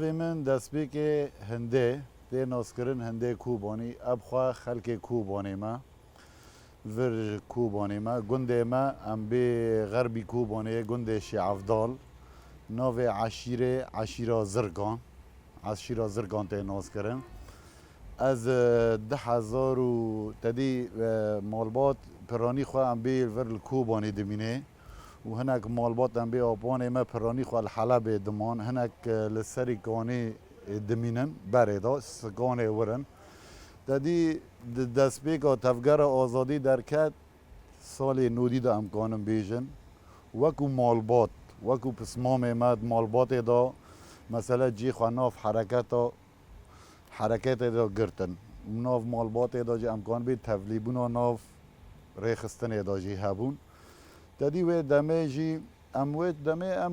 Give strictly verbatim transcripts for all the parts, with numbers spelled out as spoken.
Pê min destpêkê hindê tê naskirin, hindê Kobanî, ev xwe xelkê Kobanê me, vir Kobanê me, gundê me, em bê xerbî Kobanê, gundê Şêevdal, navê eşîrê, eşîra Zirgan, eşîra Zirgan tê naskirin. Ez, e, du hezar û tedî, e, malbat piranî xwe em bê vir li Kobanê dimînê. Û hinek malbat em bê apanê me piranî xwe li Helebê diman, hinek, e, li serî kanê, e, dimînin, berê de sikanê wir in. Tedî di destpêka Tevgera Azadî derket, salê nodî de em kanin bêjin, wekû malbat, wekû pismamê me di malbatê de, mesele cî xwe nav hereketa, hereketê de girtin. Û nav malbatê de jî em kanibê tevlîbûna nav rêxistinê de jî hebûn. Tedî wê demê jî em wê demê em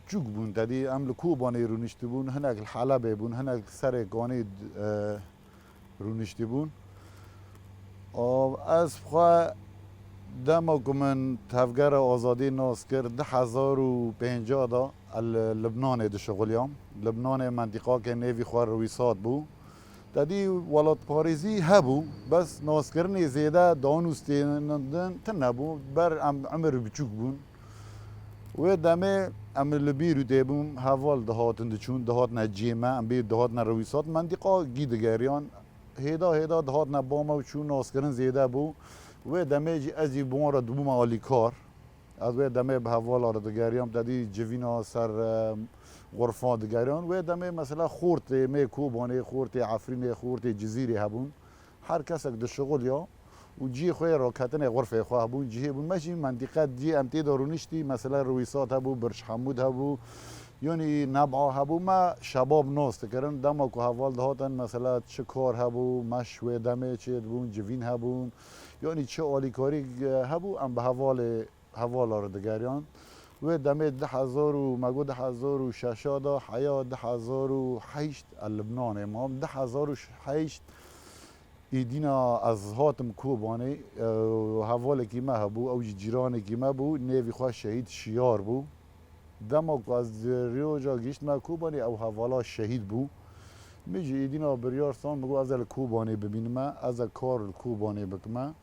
çûk bûn. Tedî em li Kobanê rûniştibûn, hinek li Helebê bûn, hinek li serê kanê, e, rûniştibûn. A, ez xwe dema ku min Tevgera Azadî nas kir, du hezar û pêncî de li Libnanê dişixuliyam. Libnanê mentîqakê nêvî xwe Rûîsat bû. Tedî welatparêzî hebû, bes naskirinê zêde danûstên din tune bû, ber em emir biçûk bûn. Wê demê em li Bîrûtê bûn, heval dihatin diçûn, dihatine cihê me, em bê dihatine Rûîsat, mentîqa gî digeriyan. Hêda hêda dihatine ba me û çû naskirin zêde bû. Wê demê jî ez jî bi wan re dibûme alîkar. Ez wê demê bi hevala re digeriyam, tedî civîna ser, e, xurfan digeriyan. Wê demê mesela xortê me Kobanê, xortê Efrînê, xortê Cizîrê hebûn. Her kesek dişixuliya û cihê xwe yê raketinê xurfê xwe hebûn, cihê bûn. Me jî mentîqe cihê em tê de rûniştî, mesela Rûîsat hebû, Birj Hemûd hebû, yanî Neb'a hebû. Me şebab nas dikirin. Dema ku heval dihatin, mesela çi kar hebû, meş wê demê çê dibûn, civîn hebûn. Yanî çi alîkarî, e, hebû, em bi hevalê, hevala re digeriyan. Wê demê du hezar û, me got du hezar û şeş de, heya du hezar û heşt ez Libnanê mam. Du hezar û heşt îdîna ez hatim Kobanê, e, hevalekî me hebû, ew jî cîranekî me bû, nêvî xwe Şehîd Şiyar bû. Dema ku ez di Rîyoja gihiştime Kobanê, ew hevala şehîd bû. Min jî îdîna biryar stand, min got ez ê li Kobanê bimînime, ez ê kar li Kobanê bikime.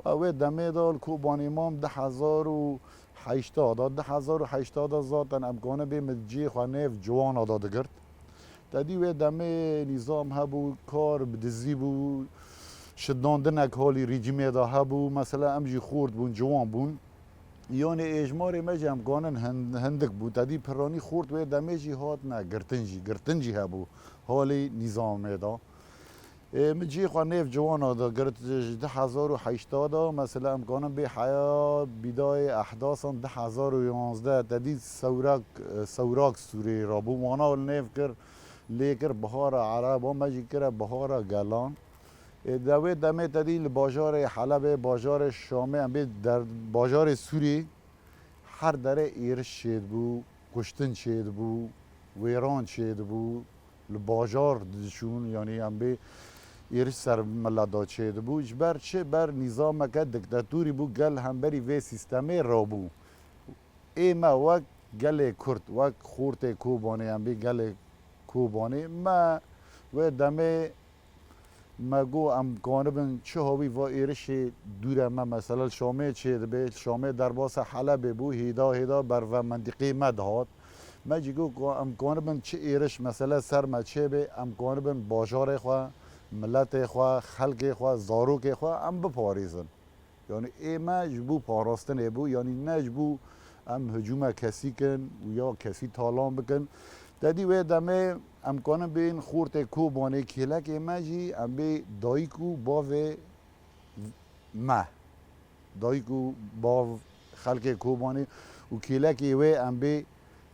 Wê demê de li Kobanê mam, du hezar û heşta de, du hezar û heşta de zaten em kanibê min cihê xwe nêv ciwana de digirt. Tedî wê demê nîzam hebû, kar bi dizî bû, şiddandinek halî rejîmê de hebû. Mesela em jî xort bûn, ciwan bûn. Yanî êjmarê me jî em kanin hin-, hindik bû. Tedî piranî xort wê demê jî hatine girtin jî, girtin jî hebû halî nîzamê de. Ê, min cihê xwe nêv ciwana de girt ji du hezar û heşta de, mesela em kanin bê heya bîdayê ehdasan du hezar û yanzdeh, tedî sewrak, sewrak Sûriyê rabû. Wana li nêv kir, lê kir bihara Ereba, me jî kire bihara gelan. Ê, de wê demê tedî li bajarê Helebê, bajarê Şamê, em bê der-, bajarê Sûriyê, her derê êriş çêdibû, kuştin çêdibû, wêran çêdibû, li bajar diçûn, yanî em bê êriş ser milet de çêdibû. Ji ber çi? Ber nîzameke diktatorî bû, gel hemberî vê sîstemê rabû. Ê me wek gelê Kurd, wek xortê Kobanê, em bê gelê Kobanê, me wê demê me got, em kanibin çi hawî va êrişê dûre me, mesela li Şamê çêdibe, li Şamê derbasa Helebê bû, hêda hêda ber ve mendîqê me dihat. Me jî got, em kanibin çi êriş, mesela ser me çêbe, em kanibin bajarê xwe, miletê xwe, xelkê xwe, zarokê xwe em biparêzin. Yanî ê me ji bo parastinê bû, yanî ne ji bo em hicûme kesî kin û ya kesî talan bikin. Tedî wê demê em kanin bên xortê Kobanê, kêlekê me jî em bê dayik û bavê me, dayik û bav xelkê Kobanê û kêlekê wê em bê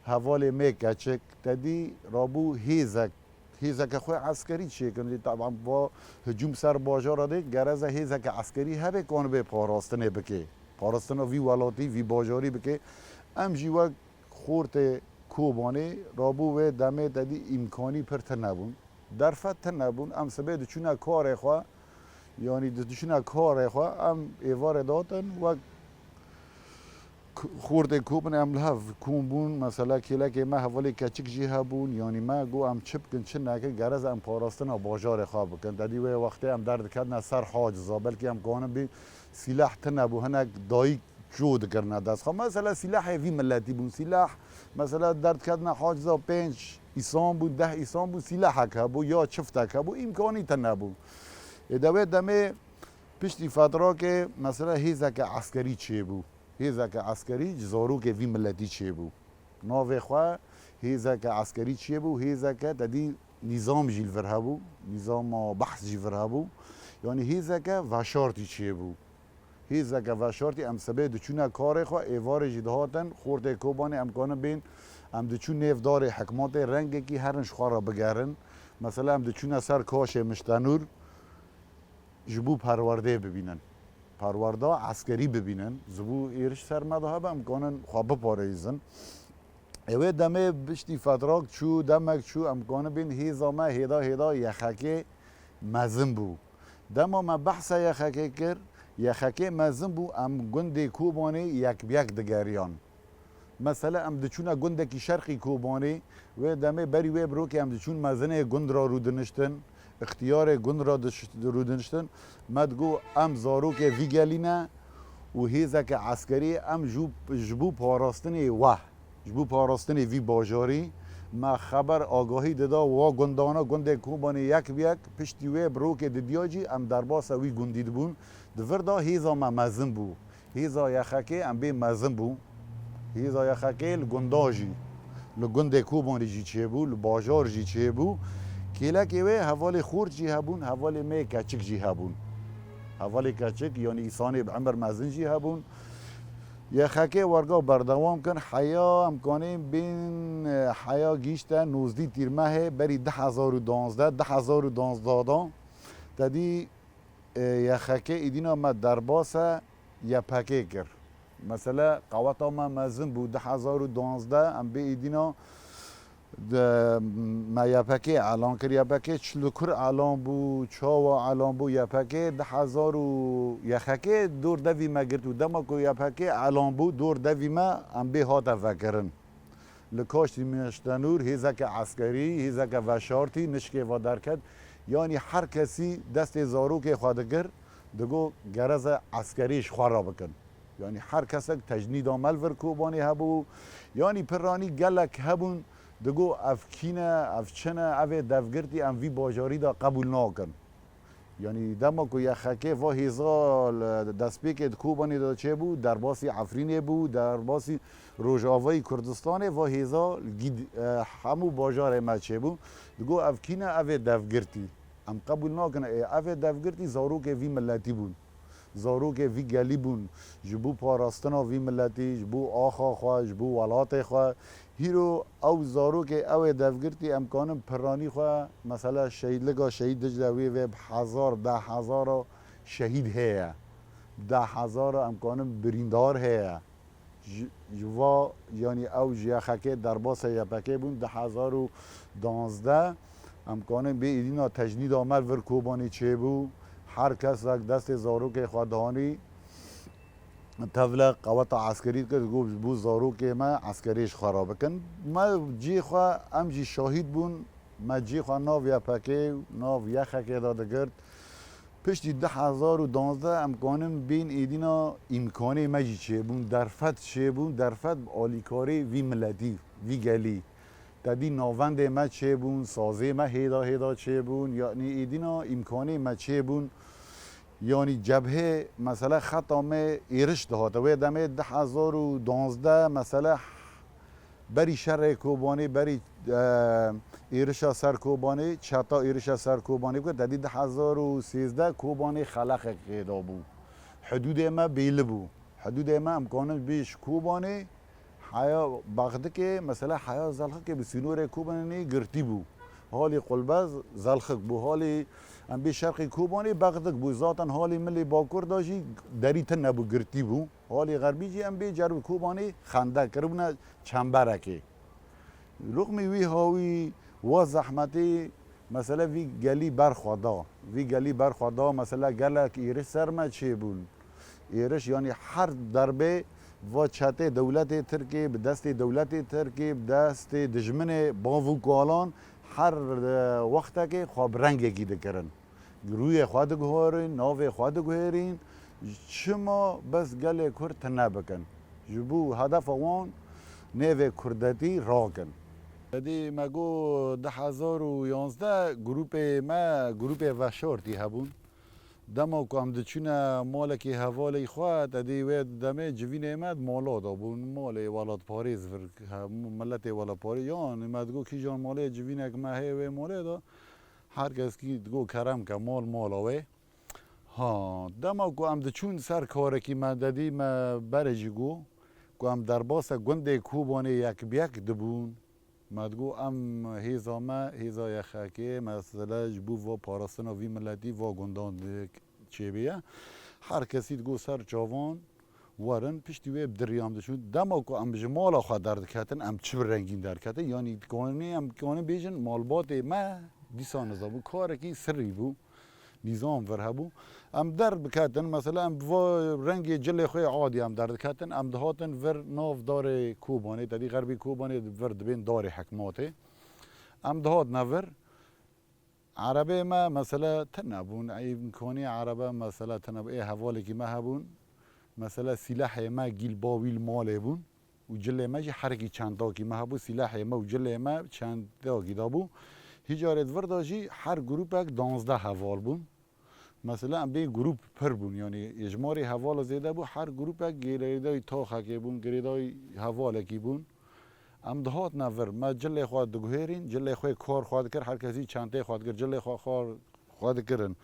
hevalê me keçik. Tedî rabû hêzek, hêzeke xwe eskerî çêkin. Lê taban va hicûm ser bajara dê, gereze hêzeke eskerî hebe, kanibê parastinê bike. Parastina vî welatî, vî bajarî bike. Em jî wek xortê Kobanê rabû wê demê tedî îmkanî pir tune bûn. Derfet tune bûn. Em sibê diçûne karê xwe, yanî di-, diçûne karê xwe, em êvarê datin wek K-, xortê Kobane em li hev kom bûn. Mesela kêlekê me hevalê keçik jî hebûn. Yanî me got em çi bikin, çi nekin, gerez em parastina bajarê xwe bikin. Te dî wê wextê em derdiketine ser haciza. Belkî em kanin bî sîleh tune bû. Hinek dayik ço dikirine dest xwe. Mesela sîlehê vî miletî bûn. Sîleh, mesela derdiketine haciza pênc îsan bû, deh îsan bû, sîlehek hebû ya çiftek hebû, îmkanî tune bû. Ê de wê demê piştî fetrakê, mesela hêzeke eskerî çêbû. Hêzeke eskerî ji zarokê vî miletî çêbû. Navê xwe hêzeke eskerî çêbû, hêzeke te dî nîzam jî li vir hebû, nîzama behs jî vir hebû. Yanî hêzeke veşartî çêbû. Hêzeke veşartî em sibê diçûne karê xwe, êvarê jî dihatin, xortê Kobanê em kanin bên, em diçûn nêv darê hikmatê, rengekî herin ji xwe re bigerin. Mesela em diçûne ser kaşê Miştenûr, ji bo perwerdeyê bibînin. Perwerda eskerî bibînin. Ji bo êriş ser me de hebe, em kanin xwe biparêzin. Ê wê demê piştî fetrak çû, demek çû, em kanin bên hêza me hêda hêda Y X K mezin bû. Dema me behsa Y X K kir, Y X K mezin bû, em gundê Kobanê yek bi yek digeriyan. Mesela em diçûne gundekî şerqî Kobanê, wê demê berî wê birokê em diçûn mezinê gund re rûdiniştin, ixtiyarê gund re diş-, rûdiniştin. Me digot em zarokê vî gelî ne û hêzeke eskerî em ji, ji bo parastinê we, ji bo parastinê vî bajarî me xeber agahî dida wa gundana, gundê Kobanê yek bi yek, piştî wê birokê didiya jî em derbasa wî gundî dibûn. Di vir de hêza me mezin bû. Hêza Y X K em bê mezin bû. Hêza Y X K li gunda jî, li gundê Kobanê jî çêbû, li bajar jî çêbû. Kêlekê wê hevalê xort jî hebûn, hevalê me yê keçik jî hebûn. Hevalê keçik, yanî îsanê bi emir mezin jî hebûn. Y X K werga berdewam kin, heya em kanên bên, heya gihîşte nozdî tîrmehê berî du hezar û duwazdeh, du hezar û duwazdeh de. Te dî Ê, Y X K îdîna me derbasa Y P G kir. Mesele qeweta me mezin bû, du hezar û duwazdeh em bê îdîna de, me Y P G elan kir. Y P G çi li kur elan bû, çawa elan bû, Y P G du hezar û Y X K dor devî me girt û dema ku Y P G elan bû, dor devî me em bê hate vekirin. Li Kaştî Miştenûr hêzeke eskerî, hêzeke veşartî nişkê ve derket. Yanî her kesî destê zarokê xwe digir, digot gereze eskerî ji xwe re bikin. Yanî her kesek tecnîda me li vir Kobanê hebû. Yanî piranî gelek hebûn, digot ev kî ne, ev çi ne, ev ê devgirtî em vî bajarî de qebûl nakin. Yanî dema ku Y X K va hêza li destpêkê di Kobanê de çêbû, derbasî Efrînê bû, derbasî Rojavayî Kurdistanê, va hêza li gîd-, e, hemû bajarê me çêbû. Digot ev kî ne, ev ê devgirtî. Em qebûl nakin, ê, ev ê devgirtî zarokê vî miletî bûn. Zarokê vî gelî bûn. Ji bo parastina vî miletî, ji bo axa xwe, ji bo welatê xwe. Hîro ew zarokê ew ê devgirtî em kanin piranî xwe, mesela şehîdlika Şehîd Dicle wê vê bi hezar, deh hezara şehîd heye. Deh hezara em kanin birîndar heye. Ji, ji va, yanî ew ji Y X K derbasa Y P G bûn, du hezar û duwazdeh em kanin bê îdîna tecnîda me li vir Kobanê çêbû. Her kesak destê zarokê xwe danî. Tevle qeweta eskerî dikir, digot ji bo zarokê me eskerê ji xwe re bikin. Me cihê xwe, em jî şahîd bûn, me cihê xwe nav Y P G û nav Y X K de digirt. Piştî du hezar û duwazdeh em kanin bên êdîna îmkanê me jî çêbûn, derfet çêbûn, derfet bi alîkarê vî miletî, vî gelî. Te dî navendê me çêbûn, sazê me hêda hêda çêbûn, yanî êdîna îmkanê me çêbûn. Yanî cebhê, mesele xeta me êriş dihate. Wê demê du hezar û duwazdeh, mesele berî şerê Kobanê, berî, e, êrişa ser Kobanê, çeta êrişa ser Kobanê bike, te dî du hezar û sêzdeh Kobanê xeleqek pêda bû. Hidûdê me bêli bû. Hidûdê me em kanin bê ji Kobanê heya Bexdikê, mesela heya Zelxikê bi sînorê Kobanê girtî bû. Halî Qulbez Zelxik bû. Halî em bê şerqê Kobanê Bexdik bû. Zaten halî milê Bakur da jî derî tune bû, girtî bû. Halî Xerbî jî em bê cerb Kobanê xendek kiribûne çemberekê. Ruxmî wî hawî wa zehmetî, mesele vî gelî berxwe da. Vî gelî berxwe da, mesele gelek êriş ser me çêbûn. Êriş, yanî her derbê Va çetê dewletê Tirkê, bi destê dewletê Tirkê, bi destê dijminê bav û kalan her, e, wextekê xwe bi rengekî dikirin. Rûyê xwe diguherîn, navê xwe diguherîn. Çima bes gelê Kurd tune bikin? Ji bo hedefa wan nêvê Kurdetî rakin. Tedî me got du hezar û yanzdeh grûpê me, grûpê veşartî hebûn. Dema ku em diçûne malekî hevalê xwe, tedî wê demê civînê me di mala de bûn. Malê welatparêz vir, he, miletê welatparêz. Yanî me digot kîjan malê civînek me heye wê malê de. Her kes kî digot kerem ke mal mala wê. Ha, dema ku em diçûn ser karekî me dedî me berê jî got ku em derbasa gundê Kobanê yek bi yek dibûn. Me digot em hêza me, hêza Y X K'ê, mesele ji bo va parastina vî miletî va gundan di çêbî ye. Her kesî digot ser çavan werin, piştî wê bi dirî em diçûn. Dema ku em ji mala xwe derdiketin, em çi bi rengîn derketin, yanî dikanî em dikanî bêjin malbatê me dîsa nizabû. Karekî sirrî bû. Nîzam vir hebû. Em derbiketin, mesela em bi va rengê cilê xwe yê adî em derdiketin, em dihatin vir nav darê Kobanê, tedî xerbî Kobanê vir dibên darê hikmatê. Em dihatine vir, erebê me mesela tune bûn, îmkanî erebe mesela tune bû, ê hevalekî me hebûn, mesela sîlehê me gîl bawî li malê bûn. Û cilê me jî herekî çendakî me hebû, sîlehê me û cilê me çendakî de bû. Hî carê di vir de jî her grûpek danzdeh heval bûn. Mesela em bê grûp pir bûn, yanî êjmarê hevala zêde bû, her grûpek girêdayî taxekê bûn, girêdayî hevalekî bûn. Em dihatine vir, me cilê xwe diguhêrîn, cilê xwe kar xwe dikir, her kesî çentê xwe dikir, cilê xwe kar xwe dikirin.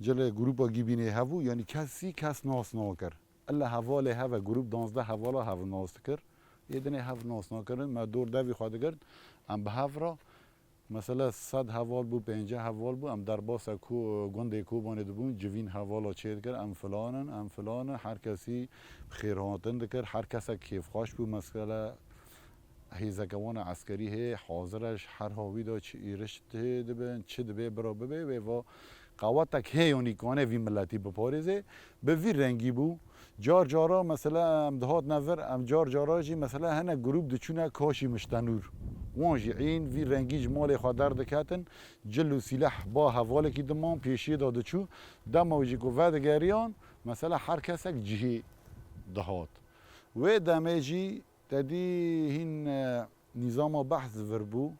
Cilê grûpa gîbînê hebû, yanî kesî kes nas nakir. Illa hevalê heve, grûp danzdeh hevala hev nas dikir. Ê dinê hev nas nakirin, me dor devî xwe digirt. Em bi hev re, mesela sed heval bû, pêncî heval bû, em derbasa ku gundê Kobanê dibûn, civîn hevala çê dikir, em filan in, em filan in, her kesî xêrhatin dikir, her kesek kêfxweş bû, mesela hêzeke wan e eskerî hê, hazir e, ji her havî de çi êriş tê dibin, çi dibê bira bibê, wê va qewetek hê yanî kane vî miletî biparêzê, bi vî rengî bû. Car cara mesela em dihatine vir, em car cara jî mesela hinek grûp diçûne kaşî miştenûr. Wan jî ên vî rengî ji malê xwe derdiketin, cil û sîleh ba hevalekî diman pêşiyê de diçû, dema jî ku vedigeriyan, mesela her kesek cihê dihat. Wê demê jî Te dî hîn, e, nîzama behs vir bû.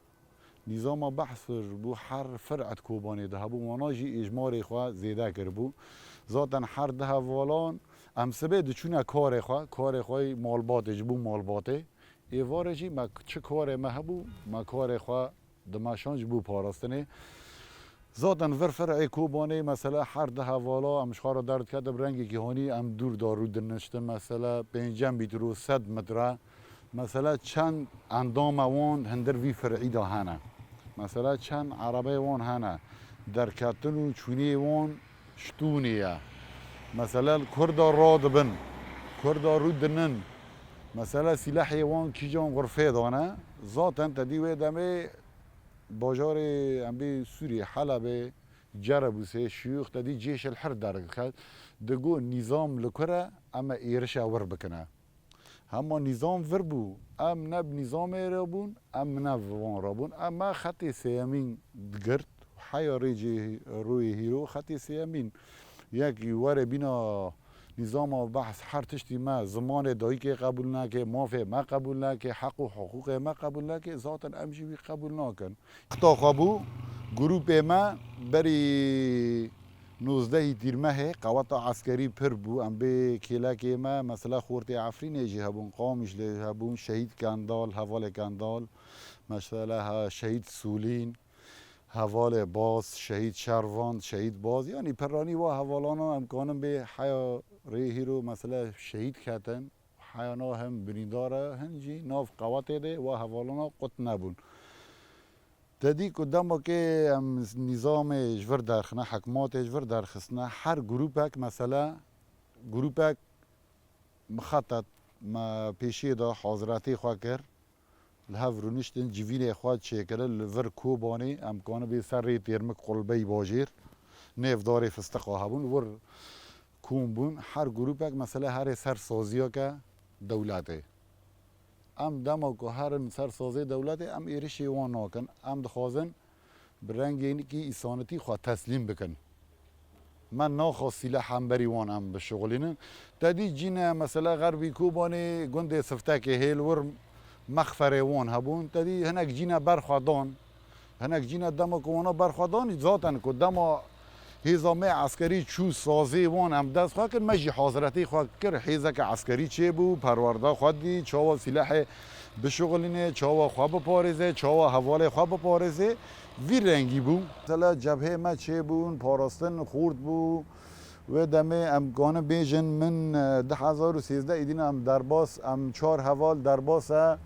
Nîzama behs vir bû, her fir'et Kobanê de hebû. Wana jî êjmarê xwe zêde kiribû. Zaten her di hevalan em sibê diçûne karê xwe. Karê xwe yî malbatê ji bo malbatê. Êvarê jî me çi karê me hebû, me karê xwe dimeşand ji bo parastinê. Zaten vir fir'ê Kobanê, mesela her di hevala em ji xwe re derdiketin bi rengekî honî, em dûr de rû diniştin, mesela pêncî metr û sed metre. Mesela çend endama wan hindir vî fir'î de hene. Mesela çend erebeyê wan hene. Derketin û çûnê wan ji tûnê ye. Mesela li Kurda radibin, Kurda rû dinin. Mesela sîlehê wan kîjan xurfê de ne. Zaten te dî wê demê bajarê em bê Sûriyê, Helebê, Cerablusê, Şiyûx te dî cêşê li her derdiket. Digot nîzam li kur e, em ê êrişa wir bikine. Hema nîzam vir bû, em ne bi nîzamê re bûn, em ne bi wan re bûn. Em me xetê sêyemîn digirt, heya rêcê rûyê hîro xetê sêyemîn. Yek were bîna nîzama behs her tiştî me zimanê dayikê qebûl nake, mafê me qebûl nake, heq û hiqûqê me qebûl nake, zaten em jî wî qebûl nakin. Wexta xwe bû, grûpê me berî nozdehî Tîrmehê qeweta eskerî pir bû. Em bê kêlekê me, mesela Xortê Efrînê jî hebûn, Qamîşlê hebûn, Şehîd Kendal, hevalê Kendal, mesela he, Şehîd Sûlîn, hevalê Baz, Şehîd Şervan, Şehîd Baz, yanî piranî wa hevalana em kanin bê heya rê hîro, mesela şehîd ketin. Heyana hin birîndar e, hin jî nav qewetê de wa hevalana qut nebûn. Te dî ku demokê em nîzamê ji vir derxine, hikmatê ji vir derxistine, her grûpek, mesela grûpek mixetet me pêşiyê de haziretê xwe kir, li hev rûniştin, civînê xwe çêkirin, li vir Kobanê em kanibê ser rê Têrmik Qulbey bajêr, nêv darê fistiqa hebûn, wir kom bûn, her grûpek, mesela herê ser saziya ke, dewletê. Em dema ku herin ser sazê dewletê, em êrişê wan nakin. Em dixwazin bi rengêkî îsanetî xwe teslîm bikin. Me naxwest sîleh hemberî wan em bişixulînin. Te dî cîne mesela Xerbî Kobanê gundê Siftekê hêl wir mexferê wan hebûn. Te dî hinek cîne berxwe dan. Hinek cîne dema ku wana berxwe dan, zaten ku dema hêza me eskerî çû sazê wan em dest xwe kir, me jî haziretê xwe kir. Hêzeke eskerî çêbû, perwerda xwe dî, çawa sîlehê bişixulîne, çawa xwe biparêze, çawa hevalê xwe biparêze. Vî rengî bû. Mesela cebhê me çêbûn, parastin xurt bû. Wê demê em kanin bêjin min, e, du hezar û sêzdeh îdîna em derbas, em çar heval derbas e,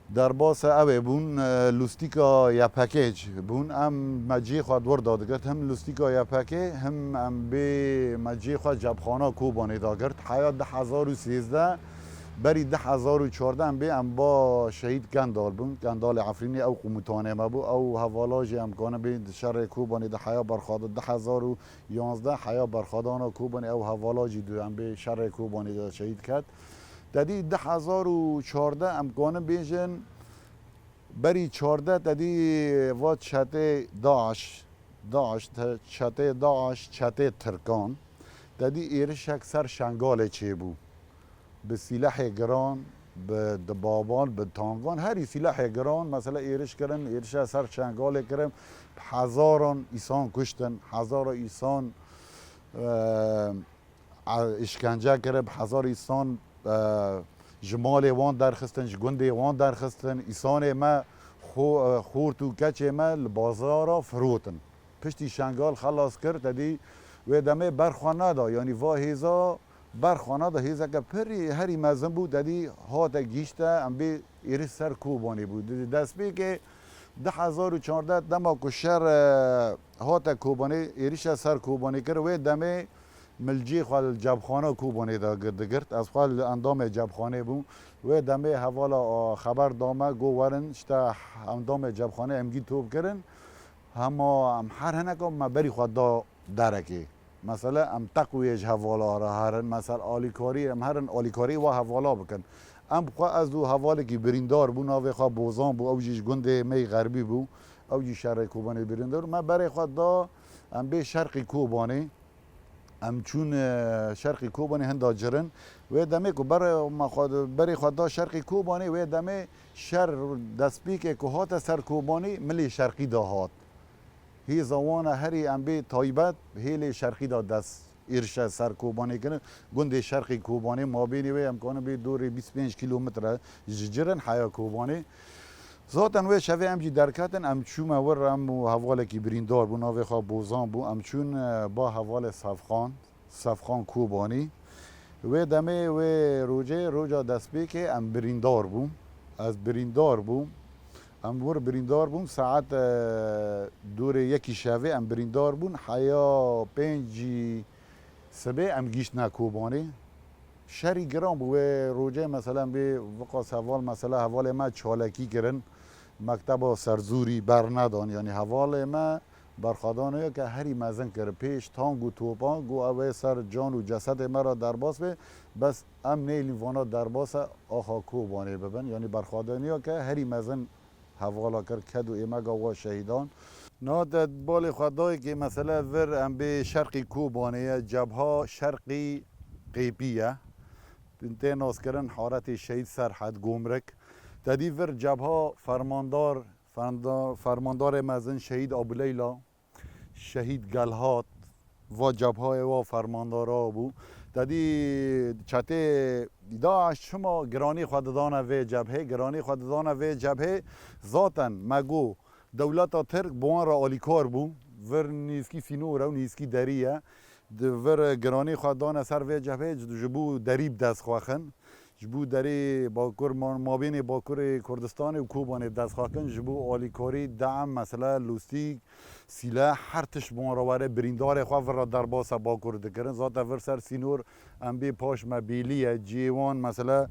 derbas e ew ê bûn, e, lûstîka Y P G bûn. Em me cihê xwe di wir de digirt. Him lûstîka Y P G, him em bê me cihê xwe cebxana Kobanê dagirt. Heya du hezar û sêzdeh, berî du hezar û çardeh em bê em ba şehîd Kendal bûn. Kendalê Efrînê ew qumutane me bû. Ew hevala jî em kanin bê di şerê Kobanê de heya berxwe da du hezar û yanzdeh heya berxwedana Kobanê ew hevala jî du em bê şerê Kobanê de şehîd ket. Te dî du hezar û çardeh em kanin bêjin, berî çardeh te dî va çetê DAIŞ, DAIŞ, te-, çetê DAIŞ, çetê Tirkan, te dî êrişek ser Şengalê çêbû. Bi sîlehê giran, bi dibaban, bi tangan, herî sîlehê giran, mesela êriş kirin, êrişa ser Şengalê kirin, bi hezaran îsan kuştin, hezara îsan, e, e, îşkence kirin, bi hezar îsan, e, ji malê wan derxistin, ji gundê wan derxistin, îsanê me xo-, e, xort û keçê me li bazara firotin. Piştî Şengal xelas kir, te dî wê demê berxwe neda, yanî va hêza berxwe neda, hêzeke pirî herî mezin bû, te dî hate gihîşte, em bê êriş ser Kobanê bû. Di destpêkê du hezar û çardeh dema ku şer, e, hate Kobanê, êrişe ser Kobanê kir, wê demê min li cihê xwe li cebxana Kobanê de gi-, digirt. Ez xwe li endamê cebxanê bûm. Wê demê hevala, a, xeber da me, got werin, işte endamê cebxanê em gî top kirin. Hema em her hineka me berî xwe da derekê. Mesela em teqwiyê ji hevala re herin, mesela alîkarî em herin, alîkarî wa hevala bikin. Em bi xwe ez û hevalekî birîndar bû, navê xwe Bozan bû, ew jî ji gundê me yî Xerbî bû, ew jî şerê Kobanê birîndar. Me berê xwe da, em bê şerqî Kobanê. Em çûn, e, şerqî Kobanê hinda cirin. Wê demê ku berê me xwe, berê xwe da şerqî Kobanê, wê demê şer destpêkê ku hate ser Kobanê, milê şerqî de hat. Hêza wan e herî em bê taybet hêlê şerqî de dest êrişe ser Kobanê kirin. Gundê şerqî Kobanê, mabênê wê em kanin bê dorê bîst pênc kîlometre ji cirin heya Kobanê. Zaten wê şevê em jî derketin, em çûme wir, em û hevalekî birîndar bû, navê xwe Bozan bû, em çûn, e, ba hevalê Sefxan, Sefxan Kobanî. Wê demê, wê rojê, roja destpêkê em birîndar bûn. Ez birîndar bûm. Em wir birîndar bûn, saet, e, dorê yekî şevê em birîndar bûn. Heya pêncî sibê em gihîştine Kobanê. Şerî giran bû wê rojê, mesela em bê viqas heval, mesela hevalê me çalekî kirin, mekteba serzûrî bernedan, yanî hevalê me berxwedanê ke herî mezin kir, pêş tank û topan, got ew ê ser can û cesedê me re derbas bê, bes em nêlîn vana derbase axa Kobanê bibin, yanî berxwedanê ke herî mezin hevala kir, ked û êmega wa şehîdan. Niha te balê xwe dayê kê, mesele vir em bê şerqî Kobanê ye, cebha şerqî Qêpî ye. Tê naskirin haretê Şehîd Serhed Gomrik. Te dî vir cebha fermandar, fermanda-, fermandarê mezin Şehîd Abuleyla, Şehîd Gelhat, va cebhayê wa fermandara bû. Te dî çetê DAIŞ çima giranî xwe didane vê cebhê, giranî xwe didane vê cebhê. Zaten me got, dewleta Tirk bi wan re alîkar bû. Vir nîskî sînor e û nîskî derî ye. Di vir giranî xwe dane ser vê cebhê, ji bo derî bi dest xwe xin. Ji bo derê Bakur, ma-, mabênê Bakurê Kurdistanê û Kobanê dest xwe kin, ji bo alîkarî, de'm, mesela lûstîk, sîleh, her tişt bi wan re were, birîndarê xwe vir re derbasa Bakur dikirin. Zaten vir ser sînor em bê paş me bêlî ye, cihê wan, mesela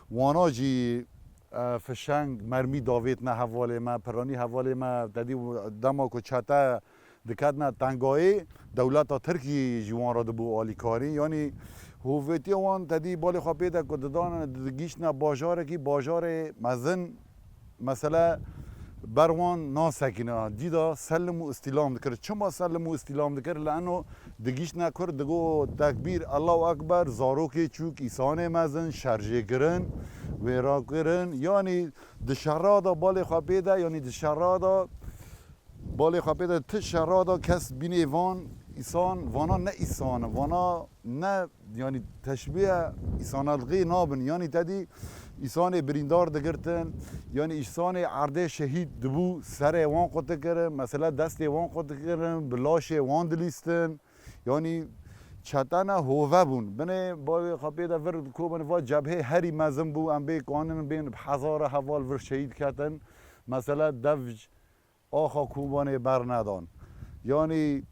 wana jî, e, fişeng, mermî davêtine hevalê me, piranî hevalê me, te dî dema ku çete diketine tengayê, dewleta Tirkî ji wan re dibû alîkarî. Yanî Bi hovêtiya wan tedî balê xwe pê de ku didane, digihîştine bajarekî, bajarê mezin, mesele ber wan nasekine. Dî de selim û îstîlam dikir. Çima selim û îstîlam dikir? Li eno digihîştine Kurd digo tekbîr, Allahu Ekber, zarokê çûk, îsanê mezin, şerjê kirin, wêra kirin. Yanî di şera de balê xwe pê de, yanî di şera de balê xwe pê de ti şera de kes bînê van îsan, vana ne îsan in, vana ne, yanî teşbîhe îsanelxê nabin. Yanî tedî îsanê birîndar digirtin, yanî îsanê erdê şehîd dibû, serê wan qut dikirin, mesela destê wan qut dikirin, bi laşê wan dilîstin. Yanî çetene hove bûn. Binê balê xwe pê de vir Kobanê va cebhê herî mezin bû, em bê kanin bên bi hezara heval vir şehîd ketin. Mesela dev axa Kobanê bernedan. Yanî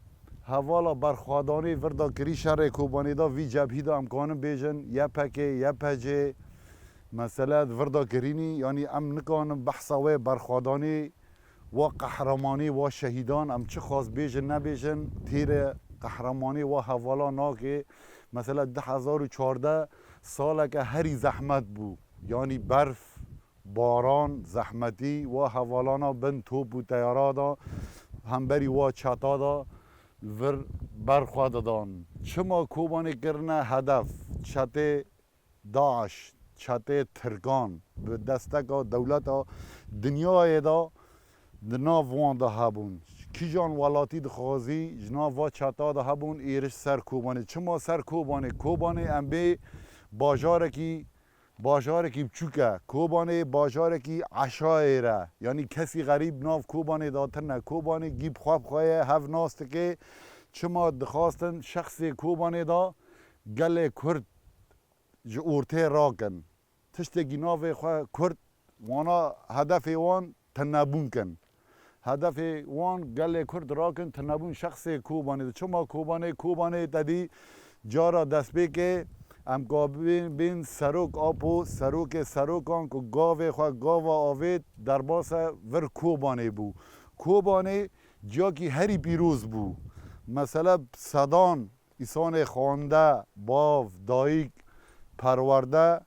hevala berxwedanê vir da kirî şerê Kobanê da vî cebhî de em kanin bêjin Y P G, Y P G, mesele vir da kirînî, yanî em nikanin behsa wê berxwedanê, wa qehremanê, wa şehîdan, em çi xas bêjin nebêjin, têre qehremanê wa hevala nake. Mesela du hezar û çardeh saleke herî zehmet bû. Yanî berf, baran, zehmetî, wa hevalana bin top û teyara da, hemberî wa çeta da vir ber xwe didan. Çima Kobanê kirine hedef? Çetê DAIŞ, çetê Tirkan bi desteka dewleta dinyayê de di nav wan de hebûn. Kîjan welatî dixwazî ji nav va çeta de hebûn êriş ser Kobanê. Çima ser Kobanê? Kobanê em bê bajarekî, bajarekî biçûk e. Kobanê bajarekî eşayêr e. Yanî kesî xerîb nav Kobanê de tune. Kobanê gî bi xwe bi xwe ye, hev nas dike. Çima dixwastin şexsê Kobanê de gelê Kurd ji ortê rakin. Tiştekî navê xwe Kurd, wana hedefê wan tunebûn kin. Hedefê wan gelê Kurd rakin, tunebûn şexsê Kobanê. Çima Kobanê? Kobanê tedî cara destpêkê em kabin bên serok Apo, serokê serokan ku gavê xwe gava avêt derbasa vir Kobanê bû. Kobanê ciyakî herî pîroz bû. Mesele sedan îsanê xwende, bav, dayik, perwerde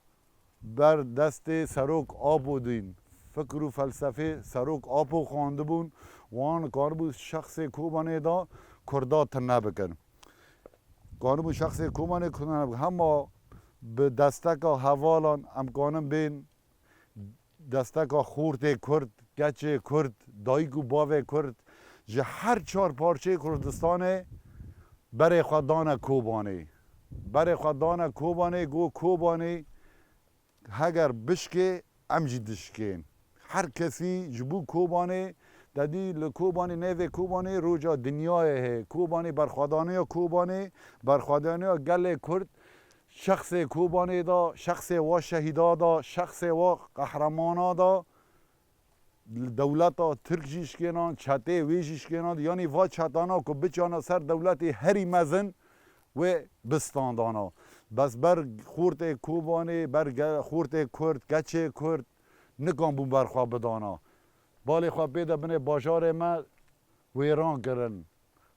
ber destê serok Apo dîn. Fikr û felsefê serok Apo xwendibûn, wan karibû şexsê Kobanê de Kurda tune bikin. Karibû şexsê Kobanê tune bikin. Hema bi desteka hevalan em kanin bên desteka xortê Kurd, keçê Kurd, dayik û bavê Kurd ji her çar parçeyê Kurdistanê berê xwe dane Kobanê. Berê xwe dane Kobanê, got Kobanê heger bişkê, em jî dişkên. Her kesî ji bo Kobanê, te dî li Kobanê, nêvê Kobanê roja dinyayê heye. Kobanê, berxwedaniya Kobanê, berxwedaniya gelê Kurd, şexsê Kobanê da, şexsê wa şehîda da, şexsê wa qehramana da, li dewleta Tirk jî şikênan, çetê wê jî şikênan, yanî va çetana ku biçana ser dewletê herî mezin wê bistandana. Bes ber xortê Kobanê, ber ge-, xortê Kurd, keçê Kurd nikan bûn ber xwe bidana. Balê xwe pê de binê bajarê me wêran kirin.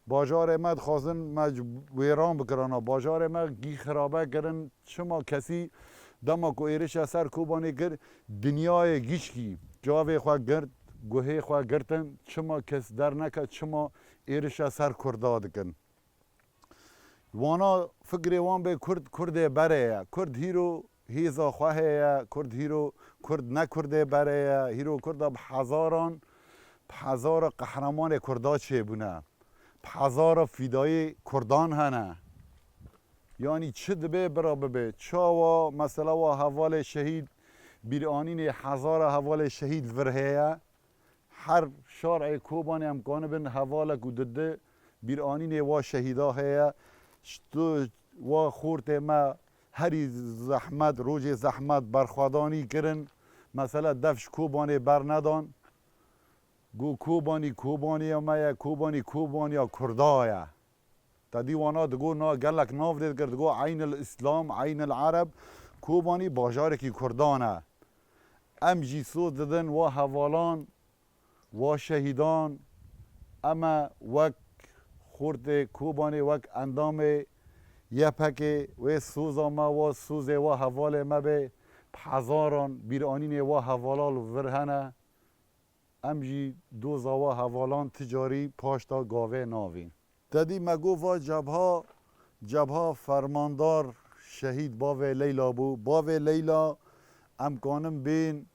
Bajarê me dixwazin me ji wêran bikirana. Bajarê me gî xirabe kirin. Çima kesî dema ku êrişa ser Kobanê kir, dinyayê gişkî çavê xwe girt, guhê xwe girtin. Çima kes derneke, çima êrişa ser Kurda dikin? Wana fikrê wan bê Kurd, Kurdê berê ye. Kurd hîro hêza xwe heye, Kurd hîro, Kurd ne Kurdê berê ye. Hîro Kurda bi hezaran, bi hezara qehremanê Kurda çêbûne. Bi hezara fîdayê Kurdan hene. Yanî çi dibe bira bibe. Çawa mesela wa hevalê şehîd, bîranînê hezara hevalê şehîd vir heye. Her şarê Kobanê em kanibin hevalek û didi bîranînê wa şehîda heye. Ji tu wa xortê me herî zehmet, rojê zehmet berxwedanî kirin. Mesela dev ji Kobanê bernedan. Got Kobanî Kobaniya me ye, Kobanî Kobaniya Kurda ye. Te dî wana digot, na gelek nav lê dikir, digot Eynil Îslam, Eynil Ereb, Kobanî bajarekî Kurdan e. Em jî soz didin wa hevalan, wa şehîdan, em e wek xortê Kobanê, wek endamê Y P G wê soza me, wa sozê wa hevalê me bê, bi hezaran bîranînê wa hevala li vir hene. Em jî doza wa hevalan ti carî paşta gavê navîn. Tedî me got va cebha, cebha fermandar şehîd bavê Leyla bû. Bavê Leyla em kanin bên,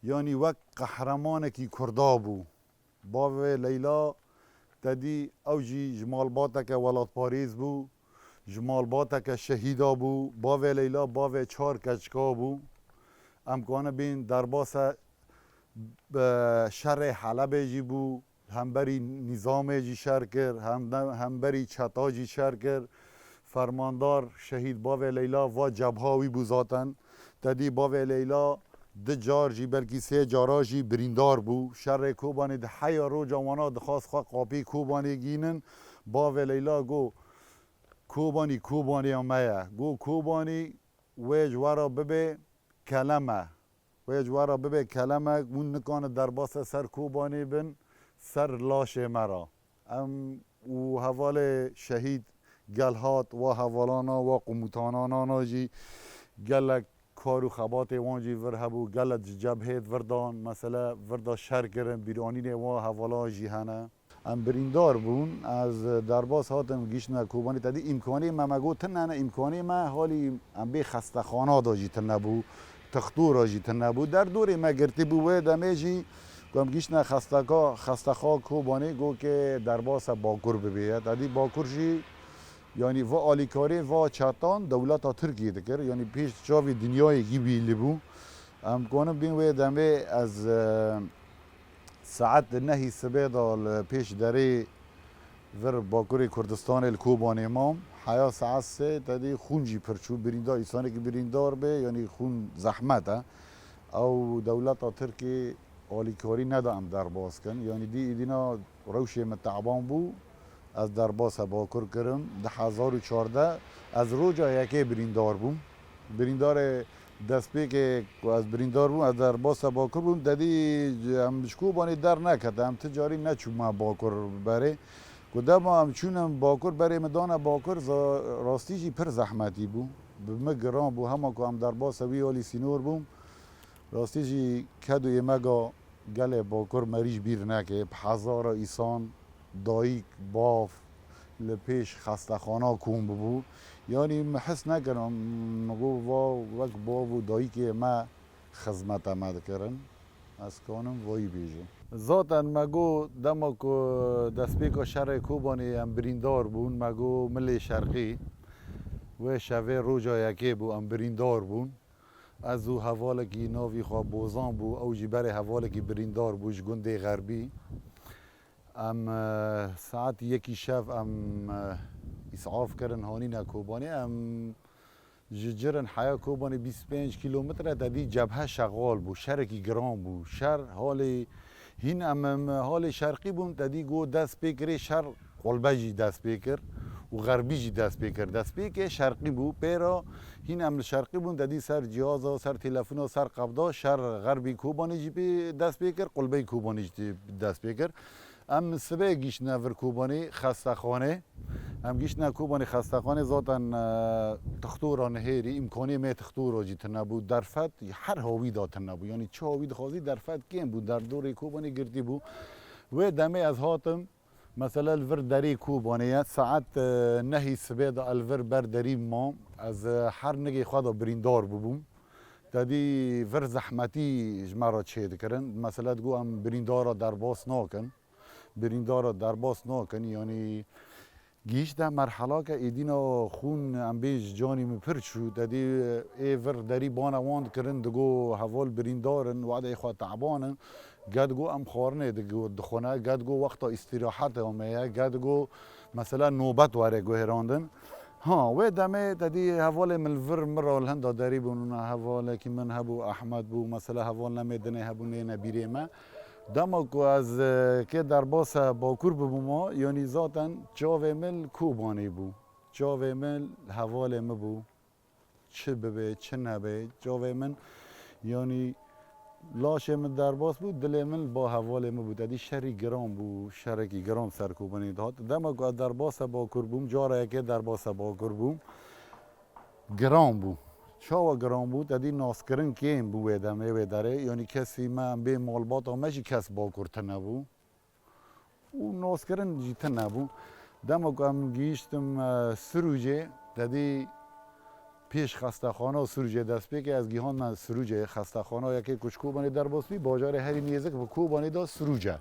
yanî wek qehremanekî Kurda bû. Bavê Leyla tedî ew jî ji malbateke welatparêz bû, ji malbateke şehîda bû. Bavê Leyla bavê çar keçika bû. Em kanin bên derbasa, e, şerê Helebê jî bû. Hemberî nîzamê jî şer kir, hem, hemberî çeta jî şer kir. Fermandar şehîd bavê Leyla va cebha wî bû zaten. Tedî bavê Leyla di car jî, belkî sê cara jî birîndar bû. Şerê Kobanê di heya roja wana dixwast xwe qapî Kobanê gînin. Bavê Leyla got, Kobanî Kobanîya me ye. Got, Kobanî wê ji we re bibe keleme. Wê ji we re bibe kelemek, hûn nikane derbasa ser Kobanê bin, ser laşê me re. Em û hevalê şehîd gel hat, wa hevalana, wa qumûtananana jî gelek kar û xebatê wan jî vir hebû, gelek ji cebhê vir dan, mesele vir da şer kirin, bîranînê wa hevalan jî hene. Em birîndar bûn, ez derbas hatim gihiştime Kobanê, tedî îmkanê me, me got tune ne, îmkanê me halî em bê xestexana da jî tune bû, tixtora jî tune bû. Derdorê me girtî bû, wê demê jî ku em gihiştine xesteka-, xestexa Kobanê, got ke derbasa Bakur bibê ye. Tedî Bakur jî, yanî va alîkarê va çetan dewleta Tirkiyê dikir, yanî pêş çavê dinyayê gî wî li bû. Em kanin bên wê demê ez, e, Saet nehî sibê de li pêş derê vir Bakurê Kurdistanê li Kobanê mam. Heya saet sê tedî xûn jî pir çû. Birîndar, însanekî birîndar bê, yanî xûn zehmet e. Ew dewleta Tirkê alîkarî neda em derbas kin. Yanî dî îdîna rewşê min teban bû. Ez derbasa Bakur kirim. Du hezar û çardeh ez roja yekê birîndar bûm. Birîndarê destpêkê ku ez birîndar bûm, ez derbasa Bakur bûm. Tedî em ji Kobanê dernekete, em ti carî neçûme Bakur berê. Ku dema em çûne Bakur, berê min dane Bakur, za-, rastî jî pir zehmetî bû. Bi min giran bû, hema ku em derbasa wî alî sînor bûm. Rastî jî ked û êmega gelê Bakur merî ji bîr neke, bi hezara îsan dayik, bav li pêş xestexana kom bûbû. Yanî min his nekirin, min got, va wek bav û dayikê me xizmeta me dikirin. Ez kanim vayî bêjim. Zaten me got, dema ku destpêka şerê Kobanê em birîndar bûn, me got Milê Şerqî, wê şevê roja yekê bû, em birîndar bûn. Ez û hevalekî navî xwe Bozan bû, ew jî berê hevalekî birîndar bû ji gundê Xerbî. Em, e, saet yekî şev em, e, îsaf kirin, hanîne Kobanê. Em ji Cirin heya Kobanê bîst pênc kîlometre, tedî cebhe şexal bû, şerekî giran bû. Şer halê Hîn em, em halê şerqî bûn, tedî got dest pê kirê şer, qulbe jî dest pê kir û xerbî jî dest pê kir. Destpêkê şerqî bû, pê re hîn em li şerqî bûn, tedî ser cîhaza, ser telefona, ser qebda şer xerbî Kobanê jî pê dest pê kir, qulbeyî Kobanê jî tê dest pê kir. Em sibê gihîştine vir Kobanê, xestexanê. Em gihîştine Kobanê xestexanê, zaten, e, tixtora nihêrî, îmkanê me tixtora jî tune bû. Derfet her hawî de tune bû. Yanî çi hawî dixwazî derfet kêm bû. Derdorê Kobanê girtî bû. Wê demê ez hatim, mesela li vir derê Kobanê ye. Saet, e, nehî sibê de li vir ber derî mam. Ez, e, her nigê xwe de birîndar bûbûm. Tedî vir zehmetî ji me re çê dikirin. Mesela digot em birîndara derbas nakin. Birîndara derbas nakin, yanî gihîşte merhelake êdîna xûn em bê ji canî min pir çû. Tedî ê vir derî bana wan dikirin, digo heval birîndar in, wedê xwe teban in. Ge digo em xwarinê digo-, dixwine, ge digo wexta îstîrahetê me ye, ge digo mesela nobet were guhêrandin. Ha, wê demê tedî hevalê min li vir min re li hinda derî bûn, hevalekî min hebû, Ehmed bû, mesela heval nemê dinê hebû, nêne bîrê me. Dema ku ez, e, kê derbasa Bakur bibûma, yanî zaten çavê min li Kobanê bû. Çavê min li hevalê min bû. Çi bibe, çi nebe, çavê min, yanî Laşê min derbas bû, dilê min ba hevalê min bû. Te dî şerî giran bû, şerekî giran ser Kobanê dihat. Dema ku ez derbasa Bakur bûm, cara yekê derbasa Bakur bûm, giran bû. Çawa giran bû? Te dî naskirin kêm bû wê demê, wê derê. Yanî kesî me, em bê malbata me jî kes Bakur tune bû. Û naskirin jî tune bû. Dema ku em gihîştim, e, Sirûcê, te dî pêş xestexana Sirûcê dest pê kir, ez gihandime Sirûcê, xestexana yekê ku ji Kobanê derbas bî, bajarê herî nêzik bi Kobanê de Sirûc e.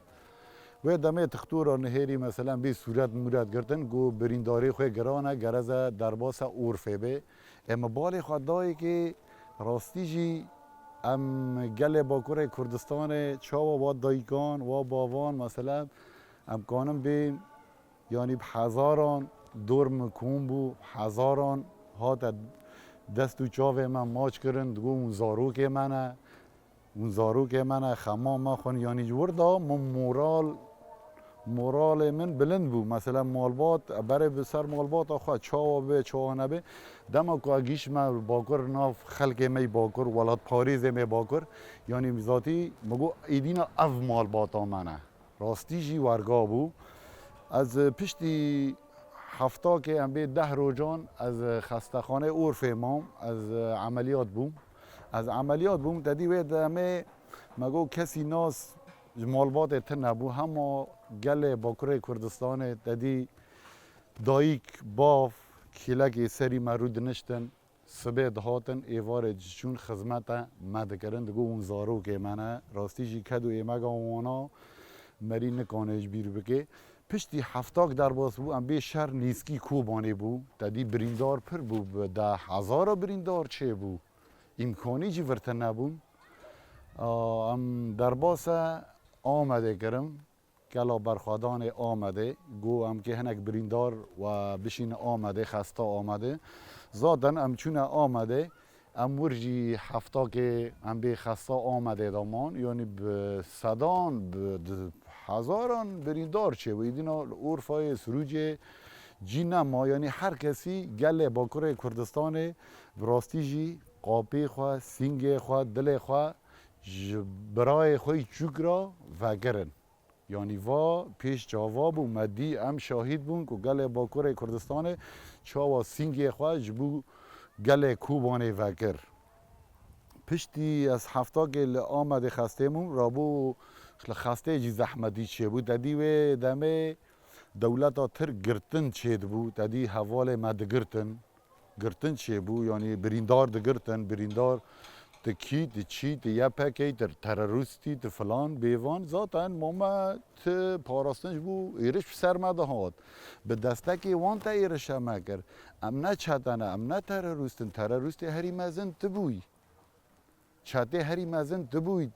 Wê demê tixtora nihêrî, meselen, bê sûret mûret girtin, got, birîndarê xwe giran e, gereze derbasa Urfê bê. Ê min balê xwe dayê kê, rastî jî em gelê Bakurê Kurdistanê çawa wa dayikan, wa bavan, meselen, em kanin bê, yanî bi hezaran dor min kom bû, hezaran hate dest û çavê me maç kirin, digo hûn zarokê me ne, hûn zarokê me ne, xema me xwin, yanî ji wir de min moral, moralê min bilind bû. Mesela malbat, berê bi ser malbata xwe, çawa be, çawa nebe. Dema ku gihîştime Bakur, nav xelkê me yî Bakur, welatparêzê me Bakur, yanî zatî min got, êdîna ev malbata me ne. Rastî jî werga bû. Ez piştî heftakê, em bê deh rojan, ez xestexanê Urfê mam, ez emeliyat bûm. Ez emeliyat bûm, te dî wê demê me got kesî nas ji malbatê tune bû, hema gelê Bakurê Kurdistanê, te dî dayik, bav, kêlekê serî me rû diniştin. Sibê dihatin, êvarê diçûn xizmete me dikirin, digo hûn zarokê me ne. Rastî jî ked û êmega wana merî nikane ji bîr bike. Piştî heftak derbas bû, em bê şer nîskî Kobanê bû. Te dî birîndar pir bû, bi deh hezara birîndar çêbû. Îmkanî jî vir tune bûn. A, em derbasa Amedê kirin. Gela berxwedanê Amedê, got em kê hinek birîndar we bişîne Amedê, xesta Amedê. Zaten em çûne Amedê, em wir jî heftakê em bê xesta Amedê de man, yanî bi sedan, bi di hezaran birîndar çêbû. Îdîna li Urfayê, Sirûcê cî nema, yanî her kesî gelê Bakurê Kurdistanê bi rastî jî qapê xwe, sîngê xwe, dilê xwe ji birayê xwe yî çûk re vekirin. Yanî va pêş çava bû, me dî, em şahîd bûn ku gelê Bakurê Kurdistanê çawa sîngê xwe ji bo gelê Kobanê vekir. Piştî ez heftakê li Amedê xestê bûm, rabû li xestê jî zehmetî çêbû. Te dî wê demê dewleta Tirk girtin çêdibû, te dî hevalê me digirtin. Girtin çêbû, yanî birîndar digirtin, birîndar, tu kî, tu çî, tu Y P K, tu terorîstî, tu filan, bêvan, zaten ma me ti parastin ji bo êriş bi ser me dihat. Bi destekê wan te êrişa me kir. Em ne çete ne, em ne terorîst in, terorîstê herî mezin tu bûyî. Çetê herî mezin tu bûyî.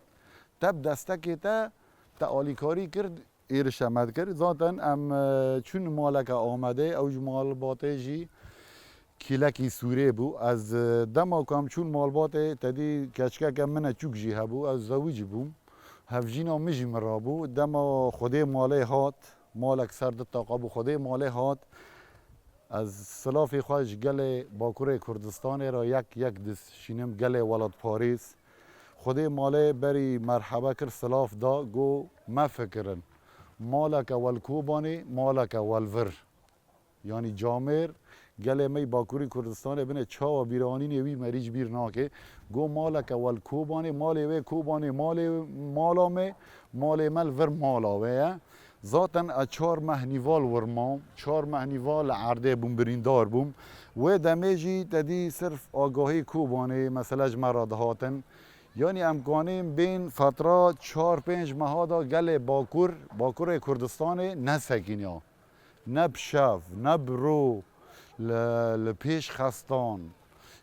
Te bi destekê te, te alîkarî kir, êrişa me dikir. Zaten em, e, çûn maleke Amedê, ew ji malbatê jî kîlekî Sûrê bû. Ez, e, dema ku em çûn malbatê, te dî keçikeke min e çûk jî hebû, ez zewicî bûm. Hevjîna min jî min rabû. Dema Xwedê malê hat, malek ser di taqa bû, Xwedê malê hat. Ez silafê xwe ji gelê Bakurê Kurdistanê re yek yek dişînim, gelê welatparêz. Xwedê malê berî merhebe kir, silaf da, got, mefikirin. Maleke wel Kobanê, maleke wel vir. Yanî camêr, gelê me yî Bakurî Kurdistanê bine çawa bîranînê wî merî ji bîr nake. Got, maleke wel Kobanê, malê wê Kobanê, malê mala me, malê me li vir mala wê ye. Zaten ez çar meh nîval wir mam, çar meh nîval li erdê bûm, birîndar bûm. Wê demê jî te dî sirf agahî Kobanê mesele ji me re dihatin. Yanî em kanîn bên fetra çar pênc meha da gelê Bakur, Bakurê Kurdistanê nesekîniya. Ne bi şev, ne bi ro, li, li pêş xestan,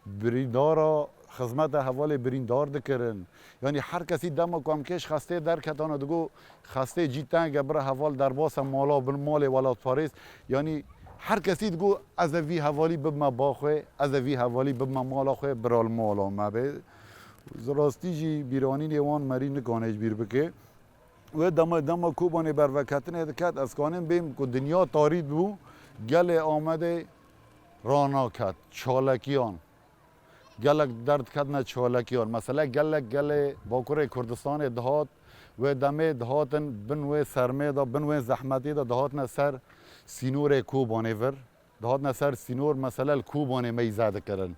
birîndara, xizmeta hevalê birîndar dikirin. Yanî her kesî dema ku em kêş xestê derketana digo, xestê cî teng e, bira heval derbasa mala bin, malê welatparêz. Yanî her kesî digo, ez ê vî hevalî bibime ba xwe, ez ê vî hevalî bibime mala xwe, bira li mala me be. Rastî jî bîranînê wan merî nikane ji bîr bike. Wê dema, dema Kobanê berveketinê diket, ez kanim bêm ku dinya tarî bû, gelê Amedê ranaket, çalekiyan. Gelek derdiketine çalekiyan. Mesela gelek gelê Bakurê Kurdistanê dihat, wê demê dihatin bin wê sermê de, bin wê zehmetê de dihatine ser sînorê Kobanê vir. Dihatine ser sînor, mesela li Kobanê meyze dikirin.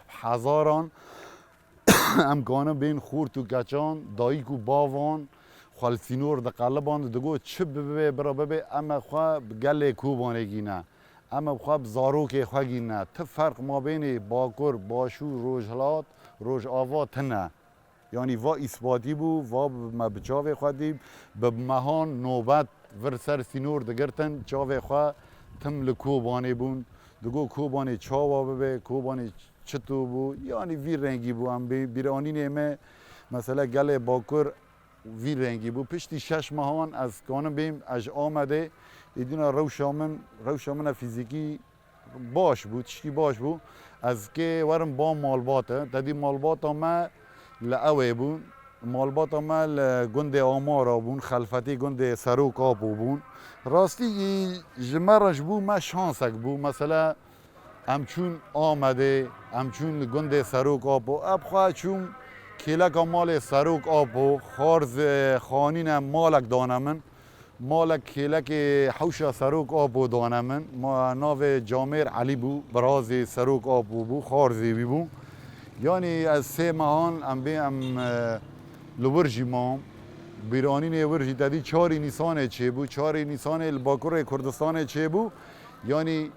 Hezaran em kanin bên xort û keçan, dayik û bavan xwe li sînor diqeliband, digot, çi bibe bira bibe, em ê xwe bi gelê Kobanê gîne. Em ê xwe bi zarokê xwe gîne. Ti ferq mabênê Bakur, Başûr, Rojhilat, Rojava tine. Yanî va îsbatî bû, va bi me bi çavê xwe dî, bi mehan nobet vir ser sînor digirtin, çavê xwe tim li Kobanê bûn. Digot Kobanê çawa bibe, Kobanê çito bû, yanî vî rengî bû. Em bê bîranînê me, mesela gelê Bakur vî rengî bû. Piştî şeş mehan ez kanim bêm, ez ji Amedê, êdîna rewşa min, rewşa min a fîzîkî baş bû, tişkî baş bû. Ez kê werim ba malbate. Tedî malbata me li ewê bûn. Malbata me li gundê Amara bûn, xelfetî gundê Serok Apo bûn. Rastî ji me re ji bû me şansek bû. Mesela em çûn Amedê, em çûn li gundê Serok Apo. Ev xwe çûm kêleka malê Serok Apo, xarz, e, xanîne malek dane min. Malek kêlekê hewşa Serok Apo dane min. Ma navê Camêr Elî bû, birazê Serok Apo bû, xarzê wî bû. Yanî ez sê mehan em bê em, e, li wir jî mam. Bîranînê wir jî tedî çarê Nîsanê çêbû. Çarê Nîsanê li Bakurê Kurdistanê çêbû. Yanî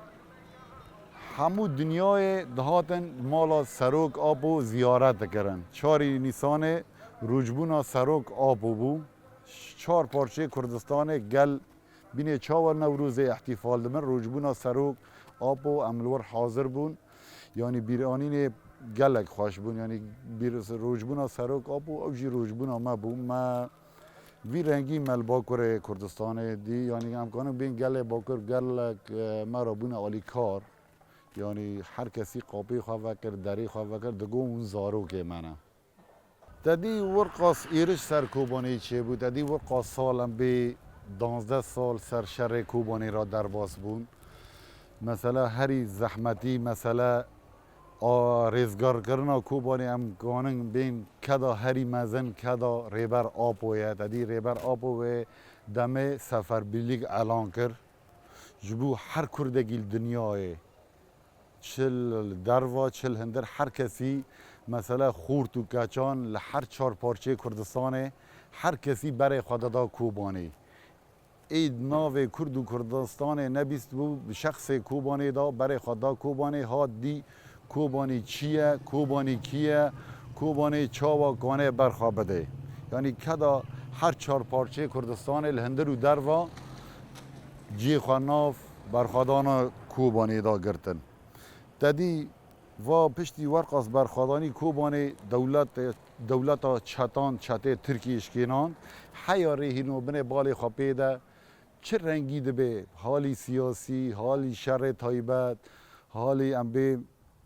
hemû dinyayê dihatin mala Serok Apo ziyaret dikirin. Çarê Nîsanê rojbûna Serok Apo bû. Çar parçeyê Kurdistanê gel bînê çawa Newrozê îhtîfal dibin. Rojbûna Serok Apo em li wir hazir bûn. Yanî bîranînê gelek xweş bûn. Yanî bîr-, rojbûna Serok Apo ew jî rojbûna me bû. Me vî rengî me li Bakurê Kurdistanê dî. Yanî em kanin bên gelê Bakur gelek, e, me re bûne alîkar. Yanî her kesî qapê xwe vekir, derê xwe vekir, digot hûn zarokê me ne. Tedî wir qas êriş ser Kobanê çêbû, tedî wir qas sal em bê danzdeh sal ser şerê Kobanê re derbas bûn. Mesela herî zehmetî, mesela a rêzgarkirina Kobanê em kanin bên keda herî mezin keda Rêber Apo ye. Tedî Rêber Apo wê demê seferbirlik elan kir. Ji bo her Kurdekî li dinyayê, çi li derva, çi li hindir, her kesî, mesela xort û keçan li her çar parçeyê Kurdistanê, her kesî berê xwe dida Kobanê. Ê navê Kurd û Kurdistanê nebîst bû, bi şexsê Kobanê da, berê xwe da Kobanê, hat dî Kobanê çi ye, Kobanê kî ye, Kobanê çawa kane ber xwe bide. Yanî keda her çar parçeyê Kurdistanê li hindir û derva cihê xwe nav berxwedana Kobanê da girtin. Tedî va piştî werqas berxwedanî Kobanê dewlet, dewleta çetan, çetê Tirkiyê şikênan, heya rê hîno binê balê xwe pê de çi rengî dibe, halî siyasî, halî şerê taybet, halî em bê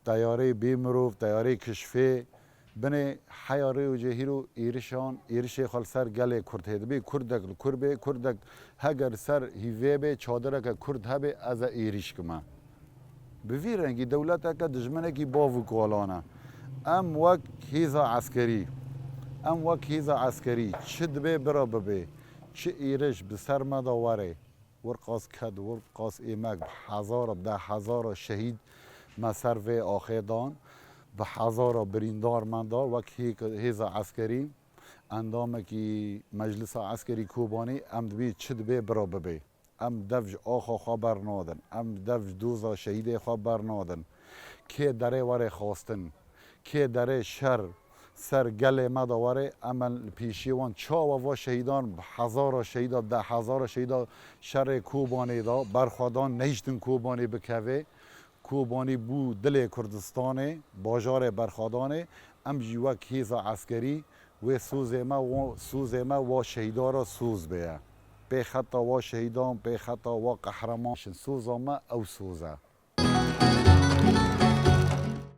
teyarê bê mirov, teyarê kişfê, binê heya rê û cê hîro êrişan, êrişê xwe li ser gelê Kurd hê dibê. Kurdek li kur bê, Kurdek heger li ser hîvê bê, çadireke Kurd hebe, ez ê êrîş kime. Bi vî rengî dewleteke dijminekî bav û kalan e. Em wek hêza eskerî, em wek hêza eskerî çi dibe bira bibe, çi êriş bi ser me de were, wir qas ked, wir qas êmek, bi hezara, bi deh hezara şehîd me ser vê axê dan, bi hezara birîndar me da, wek hê-, hêza eskerî, endamekî Meclisa Eskerî Kobanê, em dibê çi dibe bira bibe. Em dev ji axa xwe bernadin. Em dev ji doza şehîdê xwe bernadin. Kê derê were xwestin, kê derê şer ser gelê me de were, em li pêşiyê wan çawa va şehîdan, bi hezara şehîda, deh hezara şehîda şerê Kobanê de berxwedan, nehiştin Kobanê bikeve. Kobanî bû dilê Kurdistanê, bajarê berxwedanê. Em jî wek hêza eskerî wê sozê me, wo-, sozê me wa şehîda re soz bêye. Pê xeta wa şehîdan, pê xeta wa qehreman. Soza me ew soz e.